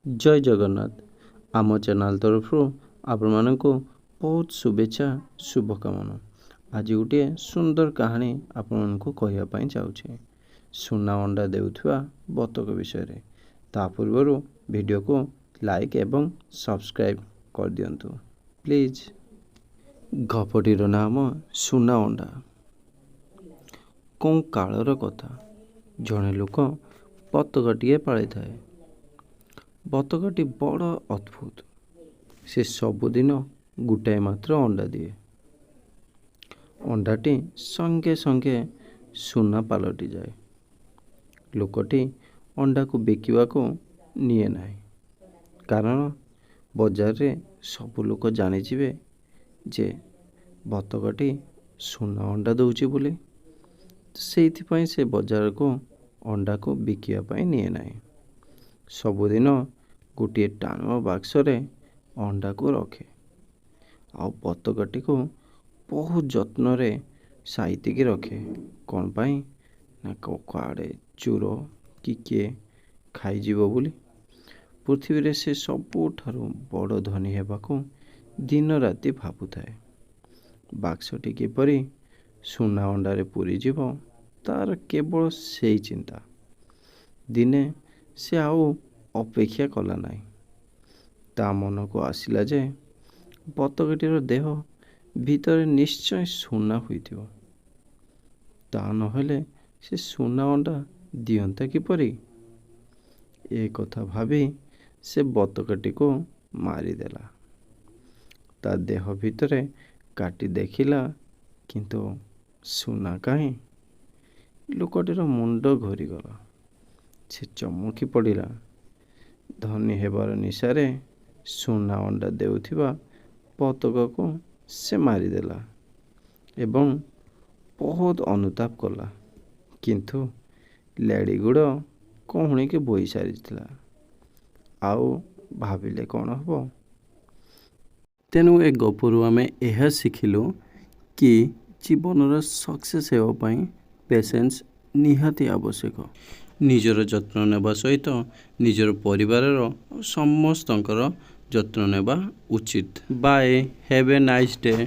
ଜୟ ଜଗନ୍ନାଥ। ଆମ ଚ୍ୟାନେଲ୍ ତରଫରୁ ଆପଣମାନଙ୍କୁ ବହୁତ ଶୁଭେଚ୍ଛା, ଶୁଭକାମନା। ଆଜି ଗୋଟିଏ ସୁନ୍ଦର କାହାଣୀ ଆପଣମାନଙ୍କୁ କହିବା ପାଇଁ ଯାଉଛି, ସୁନା ଅଣ୍ଡା ଦେଉଥିବା ବତକ ବିଷୟରେ। ତା ପୂର୍ବରୁ ଭିଡ଼ିଓକୁ ଲାଇକ୍ ଏବଂ ସବସ୍କ୍ରାଇବ୍ କରିଦିଅନ୍ତୁ ପ୍ଲିଜ୍। ଗପଟିର ନାମ ସୁନା ଅଣ୍ଡା। କେଉଁ କାଳର କଥା, ଜଣେ ଲୋକ ବତକଟିଏ ପାଳିଥାଏ। ବତକଟି ବଡ଼ ଅଦ୍ଭୁତ। ସେ ସବୁଦିନ ଗୋଟାଏ ମାତ୍ର ଅଣ୍ଡା ଦିଏ। ଅଣ୍ଡାଟି ସଙ୍ଗେ ସଙ୍ଗେ ସୁନା ପାଲଟିଯାଏ। ଲୋକଟି ଅଣ୍ଡାକୁ ବିକିବାକୁ ନିଏ ନାହିଁ, କାରଣ ବଜାରରେ ସବୁ ଲୋକ ଜାଣିଯିବେ ଯେ ବତକଟି ସୁନା ଅଣ୍ଡା ଦେଉଛି ବୋଲି। ସେଇଥିପାଇଁ ସେ ବଜାରକୁ ଅଣ୍ଡାକୁ ବିକିବା ପାଇଁ ନିଏ ନାହିଁ। ସବୁଦିନ ଗୋଟିଏ ଟାଣୁଆ ବାକ୍ସରେ ଅଣ୍ଡାକୁ ରଖେ ଆଉ ବତକଟିକୁ ବହୁତ ଯତ୍ନରେ ସାଇତିକି ରଖେ। କ'ଣ ପାଇଁ ନା କୁଆଡ଼େ ଚୋର କି କିଏ ଖାଇଯିବ ବୋଲି। ପୃଥିବୀରେ ସେ ସବୁଠାରୁ ବଡ଼ ଧନୀ ହେବାକୁ ଦିନ ରାତି ଭାବୁଥାଏ। ବାକ୍ସଟି କିପରି ସୁନା ଅଣ୍ଡାରେ ପୂରିଯିବ, ତାର କେବଳ ସେଇ ଚିନ୍ତା। ଦିନେ ସେ ଆଉ ଅପେକ୍ଷା କଲା ନାହିଁ। ତା ମନକୁ ଆସିଲା ଯେ ବତକଟିର ଦେହ ଭିତରେ ନିଶ୍ଚୟ ସୁନା ହୋଇଥିବ, ତା ନହେଲେ ସେ ସୁନା ଅଣ୍ଡା ଦିଅନ୍ତା କିପରି? ଏ କଥା ଭାବି ସେ ବତକଟିକୁ ମାରିଦେଲା। ତା ଦେହ ଭିତରେ କାଟି ଦେଖିଲା, କିନ୍ତୁ ସୁନା କାହିଁ? ଲୋକଟିର ମୁଣ୍ଡ ଘୂରିଗଲା। ସେ ଚମକି ପଡ଼ିଲା। ଧନୀ ହେବାର ନିଶାରେ ସୁନା ଅଣ୍ଡା ଦେଉଥିବା ବତକକୁ ସେ ମାରିଦେଲା ଏବଂ ବହୁତ ଅନୁତାପ କଲା। କିନ୍ତୁ ଲେଡ଼ି ଗୁଡ଼ କହୁଣୀକି ବୋହି ସାରିଥିଲା, ଆଉ ଭାବିଲେ କ'ଣ ହେବ? ତେଣୁ ଏ ଗପରୁ ଆମେ ଏହା ଶିଖିଲୁ କି ଜୀବନର ସକ୍ସେସ୍ ହେବା ପାଇଁ ପେସେନ୍ସ ନିହାତି ଆବଶ୍ୟକ। ନିଜର ଯତ୍ନ ନେବା ସହିତ ନିଜର ପରିବାରର ସମସ୍ତଙ୍କର ଯତ୍ନ ନେବା ଉଚିତ। Bye, have a nice day.